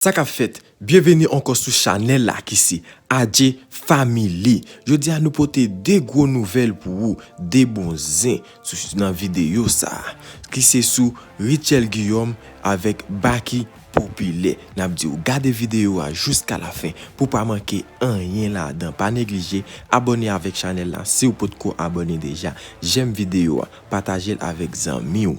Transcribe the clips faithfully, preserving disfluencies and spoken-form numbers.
Sa k ap fèt? Byenveni ankò sou chanèl la ki se Adje Family. Jodi a nou pote de gwo nouvèl pou ou, de bon zen sou, nan videyo sa a, ki se sou Richel Guillaume avèk Baky Popilè. N ap di w gade videyo a jiska lafen pou pa manke anyen ladan. Pa neglije abòne avèk chanèl la si w potko abòne deja. Jèm videyo a, pataje l avèk zanmi w.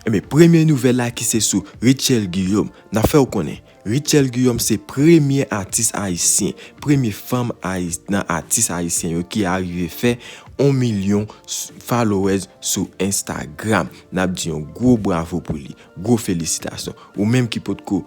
Enben, premye nouvèl la ki se sou Richel Guillaume. N ap fè w konnen, Richel Guillaume se premye atis ayisyen, premye fanm ayi-, nan atis ayisyen yo ki arive fè yon milyon s-, followers sou Instagram. N ap di yon gwo bravo pou li, gwo felisitasyon. Ou menm ki potko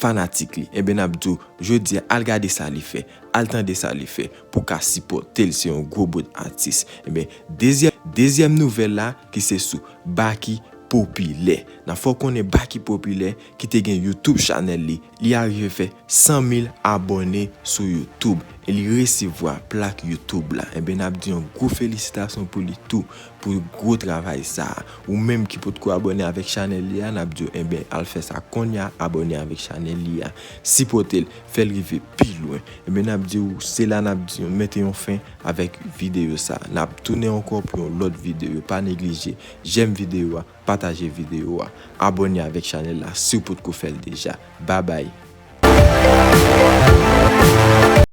fanatik li, enben n ap di w, jodi a, al gade sa li fè, al tande sa li fè, pou ka sipòte l, se yon gwo bout atis. Enben, dezyèm, dezyèm nouvèl la, ki se sou Baky Popilè. N ap fè w konnen Baky Popilè, ki te gen YouTube chanèl li, li arive fè san mil abòne sou YouTube. E li resevwa plak YouTube la. Enben, n ap di yon gwo felisitasyon pou li tou, pou gwo travay sa a. Ou menm ki potko abòne avèk chanèl li a, n ap di w, enben, al fè sa kounye a, abòne avèk chanèl li a. Sipòte l, fè l rive pi lwen. Enben, n ap di w, se la n ap di w, mete yon fen avèk videyo sa a. N ap tounen ankò pou yon lòt videyo. Pa neglije, jèm videyo a, pataje videyo a, abòne avèk chanèl la si w potko fè l deja. Babay!